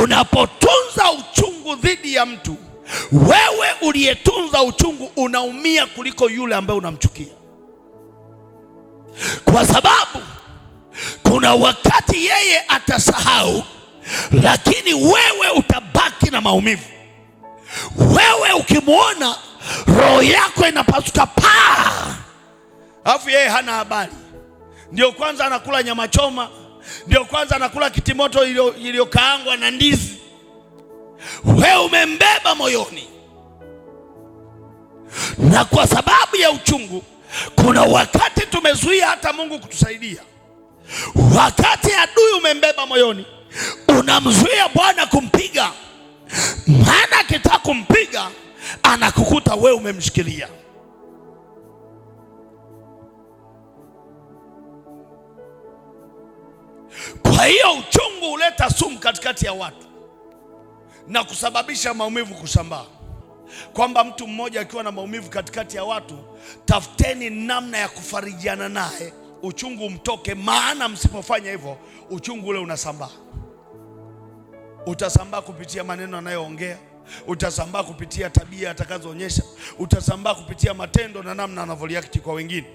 Unapotunza uchungu dhidi ya mtu, wewe uliyetunza uchungu unaumia kuliko yule ambaye unamchukia, kwa sababu kuna wakati yeye atasahau, lakini wewe utabaki na maumivu. Wewe ukimwona roho yako inapasuka paa, alafu yeye hana habari. Ndio kwanza anakula nyama choma, ndio kwanza anakula kitimoto iliyokaangwa na ndizi. Wewe umembeba moyoni, na kwa sababu ya uchungu, kuna wakati tumezuia hata Mungu kutusaidia. Wakati adui umembeba moyoni, unamzuia Bwana kumpiga, maana akitaka kumpiga anakukuta wewe umemshikilia. Kwa hiyo uchungu huleta sumu katikati ya watu na kusababisha maumivu kusambaa, kwamba mtu mmoja akiwa na maumivu katikati ya watu, tafuteni namna ya kufarijiana naye uchungu umtoke, maana msipofanya hivyo uchungu ule unasambaa. Utasambaa kupitia maneno anayoongea, utasambaa kupitia tabia atakazoonyesha, utasambaa kupitia matendo na namna anavyoreact kwa wengine.